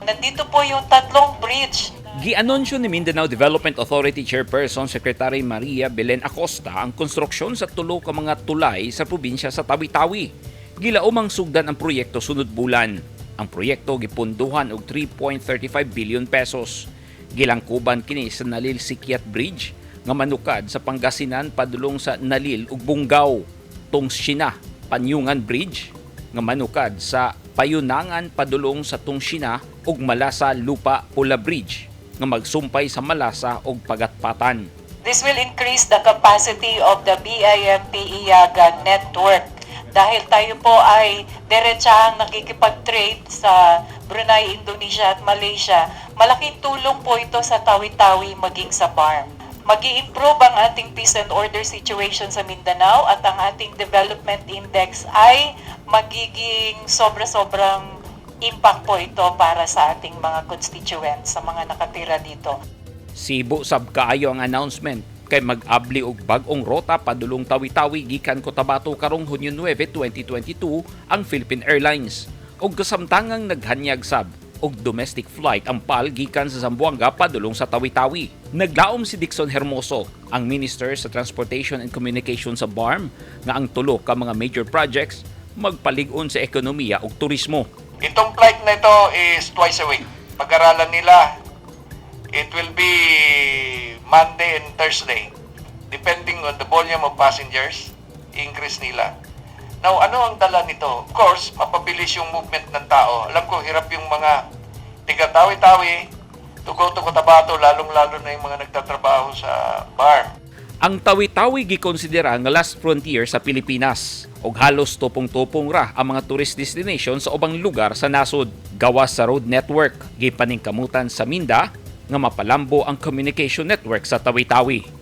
Nandito po yung tatlong bridge. Gianunsyo ni Mindanao Development Authority Chairperson Secretary Maria Belen Acosta ang konstruksyon sa tulo ka mga tulay sa probinsya sa Tawi-Tawi. Gilaumang sugdan ang proyekto sunod bulan. Ang proyekto gipunduhan og 3.35 billion pesos. Gilangkuban kini sa Nalil Sikiat Bridge nga manukad sa Pangasinan padulong sa Nalil ug Bongao. Tungsina Panyungan Bridge nga manukad sa Payunangan padulong sa Tungsina ug Malasa Lupa Pula Bridge nga magsumpay sa Malasa ug Pagatpatan. This will increase the capacity of the BIMP EAGA network. Dahil tayo po ay diretsahang nakikipag-trade sa Brunei, Indonesia at Malaysia, malaking tulong po ito sa Tawi-Tawi maging sa BARMM. Mag improve ang ating peace and order situation sa Mindanao at ang ating development index ay magiging sobra-sobrang impact po ito para sa ating mga constituents, sa mga nakatira dito. Sibo sab kaayo ang announcement kay mag-abli og bag-ong rota padulong Tawi-Tawi gikan Cotabato karong Hunyo 9, 2022 ang Philippine Airlines. Ug kasamtangang naghanyag sab og domestic flight ang PAL gikan sa Zamboanga padulong sa Tawi-Tawi. Naglaom si Dixon Hermoso, ang Minister sa Transportation and Communication sa BARMM, nga ang tulo ka mga major projects magpalig-on sa ekonomiya ug turismo. Itong flight na ito is twice a week. Pag-aralan nila, it will be Monday and Thursday. Depending on the volume of passengers, increase nila. Now, ano ang dala nito? Of course, mapabilis yung movement ng tao. Alam ko, hirap yung mga tiga Tawi-Tawi to go to Cotabato, lalong-lalo na yung mga nagtatrabaho sa BARMM. Ang Tawi-Tawi gikonsidera nga last frontier sa Pilipinas ug halos tupong-tupong ra ang mga tourist destination sa ubang lugar sa nasod. Gawas sa road network, gipaningkamutan sa MinDA nga mapalambo ang communication network sa Tawi-Tawi.